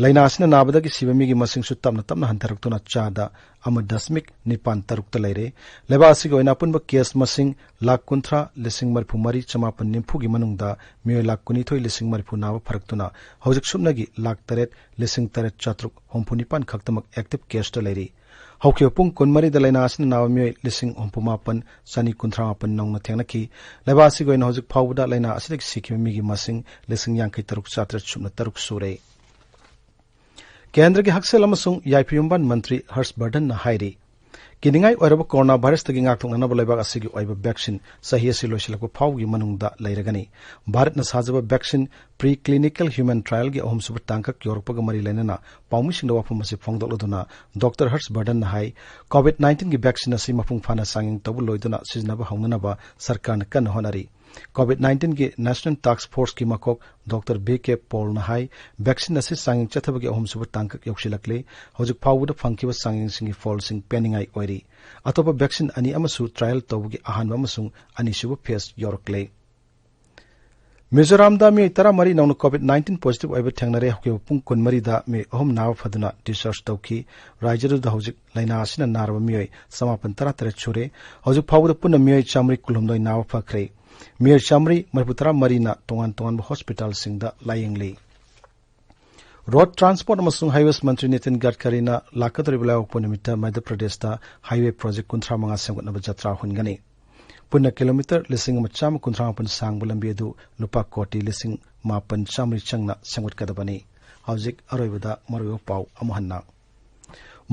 ꯂꯥꯏꯅꯥ ꯑꯁꯤꯅ ꯅꯥꯕꯗꯒꯤ ꯁꯤꯕ ꯃꯤꯒꯤ ꯃꯁꯤꯡꯁꯨ ꯇꯞꯅ ꯇꯞꯅ ꯍꯟꯊꯔꯛꯇꯨꯅ ꯆꯥꯗ ꯑꯃ ꯗꯁꯃꯤꯛ ꯅꯤꯄꯥꯟ ꯇꯔꯨꯛꯇ ꯂꯩꯔꯦ꯫ ꯂꯩꯕꯥꯛ ꯑꯁꯤꯒꯤ ꯑꯣꯏꯅ ꯑꯄꯨꯟꯕ ꯀꯦꯁ ꯃꯁꯤꯡ ꯂꯥꯈ ꯀꯨꯟꯊ꯭ꯔꯥ ꯂꯤꯁꯤꯡ ꯃꯔꯤꯐꯨ ꯃꯔꯤ ꯆꯃꯥꯄꯟ ꯅꯤꯐꯨꯒꯤ ꯃꯅꯨꯡꯗ ꯃꯤꯑꯣꯏ ꯂꯥꯈ ꯀꯨꯟꯅꯤꯊꯣꯏ ꯂꯤꯁꯤꯡ ꯃꯔꯤꯐꯨ ꯅꯥꯕ ꯐꯔꯛꯇꯨꯅ ꯍꯧꯖꯤꯛ ꯁꯨꯞꯅꯒꯤ ꯂꯥꯈ ꯇꯔꯦꯠ ꯂꯤꯁꯤꯡ ꯇꯔꯦꯠ ꯆꯥꯇ꯭ꯔꯨꯛ ꯍꯨꯝꯐꯨ ꯅꯤꯄꯥꯟ ꯈꯛꯇꯃꯛ ꯑꯦꯛꯇꯤꯚ ꯀꯦꯁꯇ ꯂꯩꯔꯤ꯫ ꯍꯧꯈꯤꯕ ꯄꯨꯡ ꯀꯨꯟꯃꯔꯤꯗ ꯂꯥꯏꯅꯥ ꯑꯁꯤꯅ ꯅꯥꯕ ꯃꯤꯑꯣꯏ ꯂꯤꯁꯤꯡ ꯍꯨꯝꯐꯨ ꯃꯥꯄꯟ ꯆꯅꯤ ꯀꯨꯟꯊ꯭ꯔꯥ ꯃꯥꯄꯟ ꯅꯧꯅ ꯊꯦꯡꯅꯈꯤ꯫ ꯂꯩꯕꯥꯛ ꯑꯁꯤꯒꯤ ꯑꯣꯏꯅ ꯍꯧꯖꯤꯛ ꯐꯥꯎꯕꯗ ꯂꯥꯏꯅꯥ ꯑꯁꯤꯗꯒꯤ ꯁꯤꯈꯤꯕ ꯃꯤꯒꯤ ꯃꯁꯤꯡ ꯂꯤꯁꯤꯡ ꯌꯥꯡꯈꯩ ꯇꯔꯨꯛ ꯆꯥꯇ꯭ꯔꯦꯠ ꯁꯨꯞꯅ ꯇꯔꯨꯛ ꯁꯨꯔꯦ꯫ ꯀꯦꯟꯗ꯭ꯔꯒꯤ ꯍꯛꯁꯦꯜ ꯑꯃꯁꯨꯡ ꯌꯥꯏꯐ ꯌꯨꯝꯕꯥꯟ ꯃꯟꯇ꯭ꯔꯤ ꯍꯔꯁ ꯕꯔꯙꯟꯅ ꯍꯥꯏꯔꯤ, ꯀꯤꯅꯤꯡꯉꯥꯏ ꯑꯣꯏꯔꯕ ꯀꯣꯔꯣꯅꯥ ꯚꯥꯏꯔꯁꯇꯒꯤ ꯉꯥꯛꯊꯣꯛꯅꯅꯕ ꯂꯩꯕꯥꯛ ꯑꯁꯤꯒꯤ ꯑꯣꯏꯕ ꯚꯦꯛꯁꯤꯟ ꯆꯍꯤ ꯑꯁꯤ ꯂꯣꯏꯁꯤꯜꯂꯛꯄ ꯐꯥꯎꯕꯒꯤ ꯃꯅꯨꯡꯗ ꯂꯩꯔꯒꯅꯤ꯫ ꯚꯥꯔꯠꯅ ꯁꯥꯖꯕ ꯚꯦꯛꯁꯤꯟ ꯄ꯭ꯔꯤ ꯀ꯭ꯂꯤꯅꯤꯀꯦꯜ ꯍ꯭ꯌꯨꯃꯦꯟ ꯇ꯭ꯔꯥꯌꯦꯜꯒꯤ ꯑꯍꯨꯝꯁꯨꯕ ꯇꯥꯡꯀꯛ ꯌꯧꯔꯛꯄꯒ ꯃꯔꯤ ꯂꯩꯅꯅ ꯄꯥꯎꯃꯤꯁꯤꯡꯗ ꯋꯥꯐꯝ ꯑꯁꯤ ꯐꯣꯡꯗꯣꯛꯂꯗꯨꯅ ꯗꯣꯛꯇꯔ ꯍꯔꯁ ꯕꯔꯙꯟꯅ ꯍꯥꯏ, COVID nineteenꯒꯤ ꯚꯦꯛꯁꯤꯟ ꯑꯁꯤ ꯃꯄꯨꯡ ꯐꯥꯅ ꯆꯥꯡꯌꯦꯡ ꯇꯧꯕ ꯂꯣꯏꯗꯨꯅ ꯁꯤꯖꯤꯟꯅꯕ ꯍꯧꯅꯅꯕ ꯁꯔꯀꯥꯔꯅ ꯀꯟꯅ ꯍꯣꯠꯅꯔꯤ꯫ COVID nineteenꯒꯤ ꯅꯦꯁꯅꯦꯜ ꯇꯥꯁꯛ ꯐꯣꯔꯁꯀꯤ ꯃꯀꯣꯛ ꯗꯣꯛꯇꯔ ꯚꯤ ꯀꯦ ꯄꯣꯜꯅ ꯍꯥꯏ, ꯚꯦꯛꯁꯤꯟ ꯑꯁꯤ ꯆꯥꯡꯌꯦꯡ ꯆꯠꯊꯕꯒꯤ ꯑꯍꯨꯝꯁꯨꯕ ꯇꯥꯡꯀꯛ ꯌꯧꯁꯤꯜꯂꯛꯂꯦ꯫ ꯍꯧꯖꯤꯛ ꯐꯥꯎꯕꯗ ꯐꯪꯈꯤꯕ ꯆꯥꯡꯌꯦꯡꯁꯤꯡꯒꯤ ꯐꯣꯜꯁꯤꯡ ꯄꯦꯟꯅꯤꯡꯉꯥꯏ ꯑꯣꯏꯔꯤ꯫ ꯑꯇꯣꯞꯄ ꯚꯦꯛꯁꯤꯟ ꯑꯅꯤ ꯑꯃꯁꯨ ꯇ꯭ꯔꯥꯌꯦꯜ ꯇꯧꯕꯒꯤ ꯑꯍꯥꯟꯕ ꯑꯃꯁꯨꯡ ꯑꯅꯤꯁꯨꯕ ꯐꯦꯖ ꯌꯧꯔꯛꯂꯦ꯫ ꯃꯤꯖꯣꯔꯥꯝꯗ ꯃꯤꯑꯣꯏ ꯇꯔꯥꯃꯔꯤ ꯅꯧꯅ COVID nineteen positive ꯑꯣꯏꯕ ꯊꯦꯡꯅꯔꯦ꯫ ꯍꯧꯈꯤꯕ ꯄꯨꯡ ꯀꯨꯟꯃꯔꯤꯗ ꯃꯤꯑꯣꯏ ꯑꯍꯨꯝ ꯅꯥꯕ ꯐꯗꯨꯅ discharge ꯇꯧꯈꯤ꯫ ꯔꯥꯖ꯭ꯌꯗꯨꯗ ꯍꯧꯖꯤꯛ ꯂꯥꯏꯅꯥ ꯑꯁꯤꯅ ꯅꯥꯔꯕ ꯃꯤꯑꯣꯏ ꯆꯃꯥꯄꯟ ꯇꯔꯥꯇꯔꯦꯠ ꯁꯨꯔꯦ꯫ ꯍꯧꯖꯤꯛ ꯐꯥꯎꯕꯗ ꯄꯨꯟꯅ ꯃꯤꯑꯣꯏ ꯆꯥꯃꯔꯤ ꯀꯨꯟꯍꯨꯝꯗꯣꯏ ꯅꯥꯕ ꯐꯈ꯭ꯔꯦ꯫ ꯃꯤꯑꯣꯏ ꯆꯥꯃꯔꯤ ꯃꯔꯤꯐꯨ ꯇꯔꯥꯃꯔꯤꯅ ꯇꯣꯉꯥꯟ ꯇꯣꯉꯥꯟꯕ ꯍꯣꯁꯄꯤꯇꯥꯜꯁꯤꯡꯗ ꯂꯥꯌꯦꯡꯂꯤ꯫ ꯔꯣꯗ ꯇ꯭ꯔꯥꯟꯁꯄꯣꯔꯠ ꯑꯃꯁꯨꯡ ꯍꯥꯏꯋꯦꯁ ꯃꯟꯇ꯭ꯔꯤ ꯅꯤꯇꯤꯟ ꯒꯗꯀꯔꯤꯅ ꯂꯥꯛꯀꯗꯧꯔꯤꯕ ꯂꯩꯕꯥꯛꯄꯣꯛꯄ ꯅꯨꯃꯤꯠꯇ ꯃꯙ꯭ꯌ ꯄ꯭ꯔꯗꯦꯁꯇ ꯍꯥꯏꯋꯦ ꯄ꯭ꯔꯣꯖꯦꯛ ꯀꯨꯟꯊ꯭ꯔꯥ ꯃꯉꯥ ꯁꯦꯝꯒꯠꯅꯕ ꯖꯇ꯭ꯔꯥ ꯍꯨꯟꯒꯅꯤ꯫ ꯄꯨꯟꯅ ꯀꯤꯂꯣꯃꯤꯇꯔ ꯂꯤꯁꯤꯡ ꯑꯃ ꯆꯥꯝꯃ ꯀꯨꯟꯊ꯭ꯔꯥ ꯃꯥꯄꯟ ꯁꯥꯡꯕ ꯂꯝꯕꯤ ꯑꯗꯨ ꯂꯨꯄꯥ ꯀꯣꯇꯤ ꯂꯤꯁꯤꯡ ꯃꯥꯄꯟ ꯆꯥꯝꯃꯔꯤ ꯆꯪꯅ ꯁꯦꯝꯒꯠꯀꯗꯕꯅꯤ꯫ ꯍꯧꯖꯤꯛ ꯑꯔꯣꯏꯕꯗ ꯃꯔꯨꯑꯣꯏꯕ ꯄꯥꯎ ꯑꯃꯨꯛ ꯍꯟꯅ꯫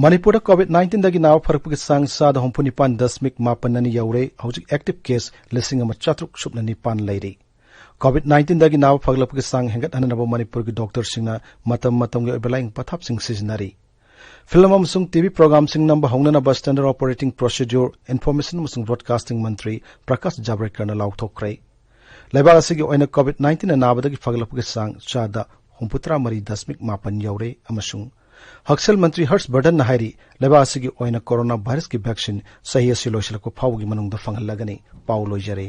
ꯃꯅꯤꯄꯨꯔꯗ COVID nineteenꯗꯒꯤ ꯅꯥꯕ ꯐꯔꯛꯄꯒꯤ ꯆꯥꯡ ꯆꯥꯗ ꯍꯨꯝꯐꯨ ꯅꯤꯄꯥꯟ ꯗꯁꯃꯤꯛ ꯃꯥꯄꯟ ꯑꯅꯤ ꯌꯧꯔꯦ꯫ ꯍꯧꯖꯤꯛ ꯑꯦꯛꯇꯤꯚ ꯀꯦꯁ ꯂꯤꯁꯤꯡ ꯑꯃ ꯆꯥꯇ꯭ꯔꯨꯛ ꯁꯨꯞꯅ ꯅꯤꯄꯥꯟ ꯂꯩꯔꯤ꯫ ꯀꯣꯚꯤꯗ ꯅꯥꯏꯟꯇꯤꯟꯗꯒꯤ ꯅꯥꯕ ꯐꯒꯠꯂꯛꯄꯒꯤ ꯆꯥꯡ ꯍꯦꯟꯒꯠꯍꯟꯅꯕ ꯃꯅꯤꯄꯨꯔꯒꯤ ꯗꯣꯛꯇꯔꯁꯤꯡꯅ ꯃꯇꯝ ꯃꯇꯝꯒꯤ ꯑꯣꯏꯕ ꯂꯥꯌꯦꯡ ꯄꯊꯥꯞꯁꯤꯡ ꯁꯤꯖꯤꯟꯅꯔꯤ꯫ ꯐꯤꯂꯝ ꯑꯃꯁꯨꯡ ꯇꯤꯚꯤ ꯄ꯭ꯔꯣꯒ꯭ꯔꯥꯝꯁꯤꯡ ꯅꯝꯕ ꯍꯧꯅꯅꯕ Standard Operating Procedure, Information ꯑꯃꯁꯨꯡ Broadcasting ꯃꯟꯇ꯭ꯔꯤ ꯄ꯭ꯔꯀꯥꯁ ꯖꯥꯕ꯭ꯔꯦꯀꯔꯅ ꯂꯥꯎꯊꯣꯛꯈ꯭ꯔꯦ꯫ ꯂꯩꯕꯥꯛ ꯑꯁꯤꯒꯤ ꯑꯣꯏꯅ ꯀꯣꯚꯤꯗ ꯅꯥꯏꯟꯇꯤꯟꯅ ꯅꯥꯕꯗꯒꯤ ꯐꯒꯠꯂꯛꯄꯒꯤ ꯆꯥꯡ ꯆꯥꯗ ꯍꯨꯝꯐꯨꯇꯔꯥ ꯃꯔꯤ ꯗꯁꯃꯤꯛ ꯃꯥꯄꯟ ꯌꯧꯔꯦ ꯑꯃꯁꯨꯡ ꯍꯛꯁꯦꯜ ꯃꯟꯇ꯭ꯔꯤ ꯍꯔꯁ ꯕꯔꯙꯟꯅ ꯍꯥꯏꯔꯤ, ꯂꯩꯕꯥꯛ ꯑꯁꯤꯒꯤ ꯑꯣꯏꯅ ꯀꯣꯔꯣꯅꯥ ꯚꯥꯏꯔꯁꯀꯤ ꯚꯦꯛꯁꯤꯟ ꯆꯍꯤ ꯑꯁꯤ ꯂꯣꯏꯁꯤꯜꯂꯛꯄ ꯐꯥꯎꯕꯒꯤ ꯃꯅꯨꯡꯗ ꯐꯪꯍꯜꯂꯒꯅꯤ꯫ ꯄꯥꯎ ꯂꯣꯏꯖꯔꯦ꯫